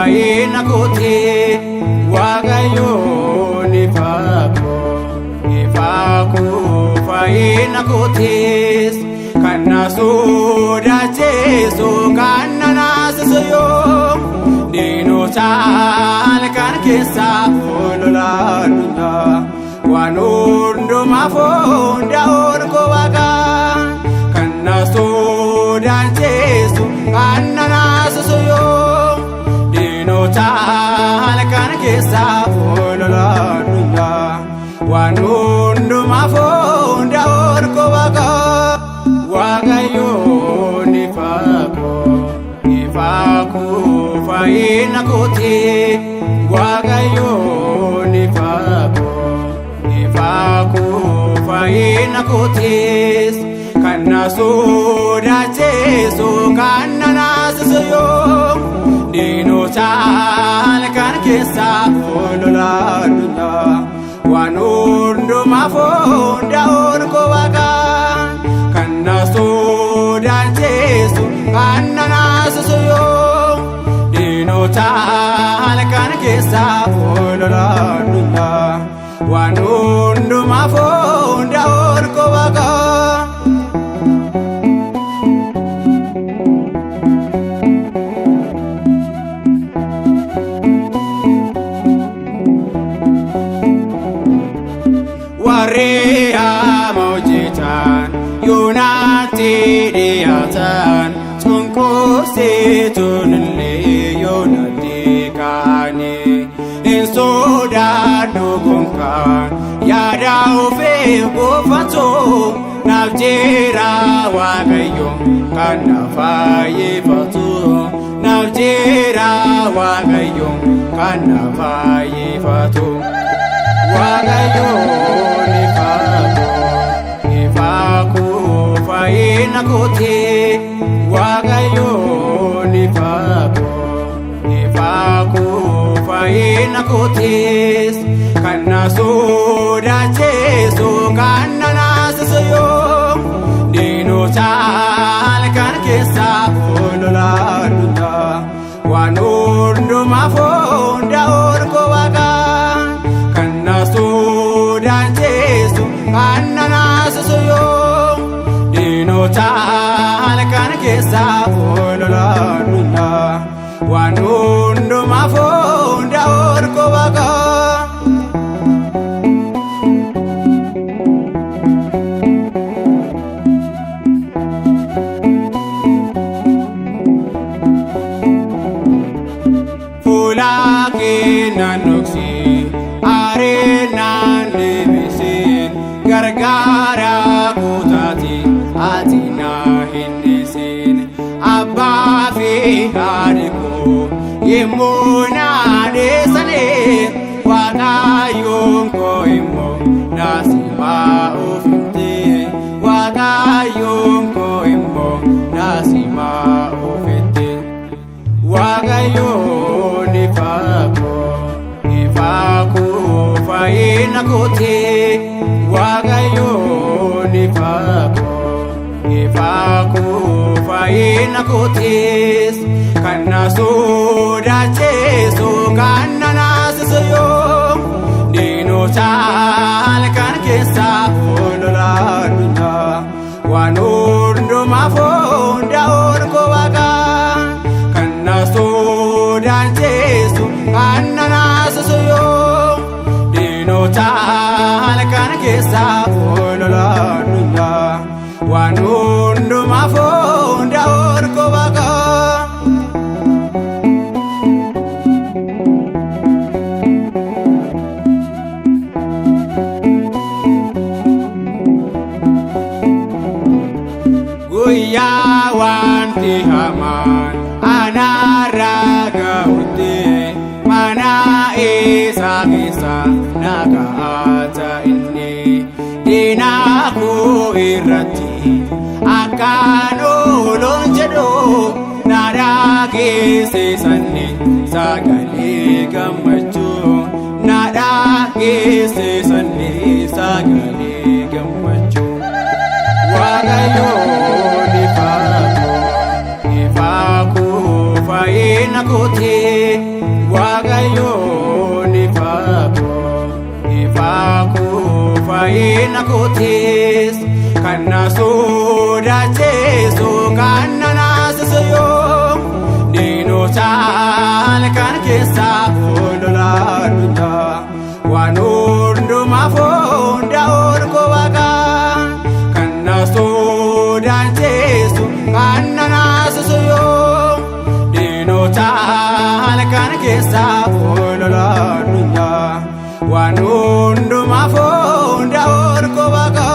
Fayyina kooti Waaqayyoon ifaa koo ifaa koo fayyina kootis kan na sodaachisu kan na naasisu yoo diinota halkan keessaa olola addunyaa waan hundumaaf hunda'uun koo waaqa kan na sodaachisu kan na naasisu yoo diinota halkan keessaa olola addunyaa waan hundumaaf hunda'uun koo waaqa Waaqayyoon ifaa koo ifaa koo fayyina kooti Waaqayyoon ifaa koo ifaa koo fayyina kootis kan na sodaachisu kan na naasisu yoo diinota halkan keessaa olola addunyaa waan hundumaaf hunda'uun koo waaqa kan na sodaachisu kan na naasisu yoo diinota halkan keessaa olola addunyaa waan hundumaaf hunda'uun koo waaqa. Warri hamaa hojjetan yoonaatti dhiyaatan cunqursituun illee yoonatti kaane hin sodaadhu gonkaan yaada ofiif buufatu naaf jira Waaqayyo kan na fayyifatu naaf jira Waaqayyo kan na fayyifatu. Waaqayyoon ifaa koo ifaa koo fayyina kooti Waaqayyoon ifaa koo ifaa koo fayyina kootis kan na sodaachisu kan na naasisu yoo diinota halkan keessaa olola addunyaa waan hundumaaf hunda'uun koo waaqa kan na sodaachisu kan na naasisu yoo diinota halkan keessaa olola addunyaa waan hundumaaf hunda'uun koo waaqa. Fuula kee nan dhoksi aaree nan deebisin gargaara kootaati ati na hin dhiisin abbaa fi haadhi koo yemmuu na dheessanii Waaqayyoon koo immoo na simaa ofitti Waaqayyoon koo immoo na simaa ofitti. Waaqayyoon ifaa koo ifaa koo fayyina kooti Waaqayyoon ifaa koo ifaa koo fayyina kootis kan na sodaachisu kan na naasisu yoo diinota halkan keessaa olola addunyaa waan hundumaaf hunda'uun koo waaqa kan na sodaachisu kan na naasisu yoo diinota halkan keessaa olola addunyaa waan hundumaaf hunda'uun koo waaqa. Guyyaa wanti hamaan anarra ga'utti mana isaa keessa na kaa'ata inni diina koo irratti akkaan ooluun jedhu na dhageessisanni sagalee gammachuu na dhageessisanni sagalee gammachuu. Waaqayyoon ifaa koo ifaa koo fayyina kooti. Waaqayyoon ifa koo, ifa koo fayyina kootis, kan na sodaachisu, kan na naasisu yoo diinota halkan keessaa olola addunyaa, waan hundumaaf hunda olkoo Waaqa, kan na sodaachisu, kan na naasisu yoo diinota halkan keessaa olola addunyaa, waan hundumaaf hunda olkoo Waaqa.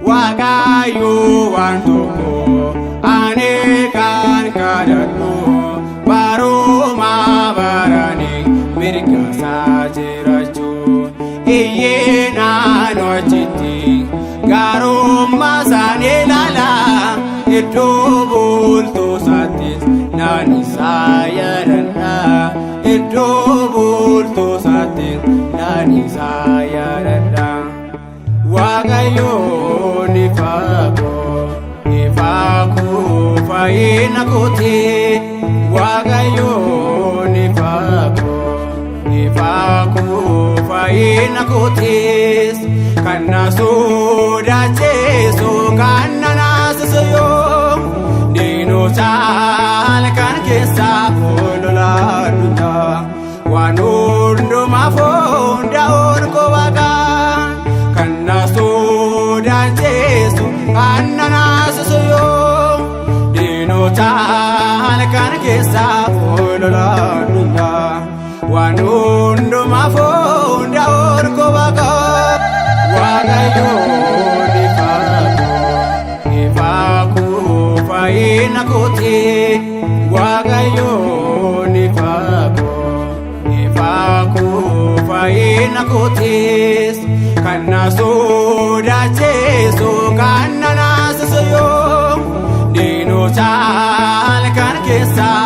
Waaqayyo, waan tokko ani kan kadhadhu, baruma barani mirga isaa jiraachuu, iyyee naannoo achitti gaarummaa isaan ilaala, iddoo bultoo isaattis naan isaa yaadadha, iddoo bultoo isaattis naan isaa yaadadha. Waaqayyoon ifa koo, ifa koo fayyina kooti. Waaqayyoon ifa koo, ifa koo fayyina kootis, kan na sodaachisu, kan na naasisu yoo diinota halkan keessaa olola addunyaa, waan hundumaaf hunda olkoo Waaqa, kan na sodaachisu, kan na naasisu yoo diinota halkan keessaa olola addunyaa, waan hundumaaf hunda olkoo Waaqa. Waaqayyoon ifa koo, ifa koo fayyina kooti. Waaqayyoon ifa koo, ifa koo fayyina kootis, kan na sodaachisu, kan na naasisu yoo diinota halkan keessaa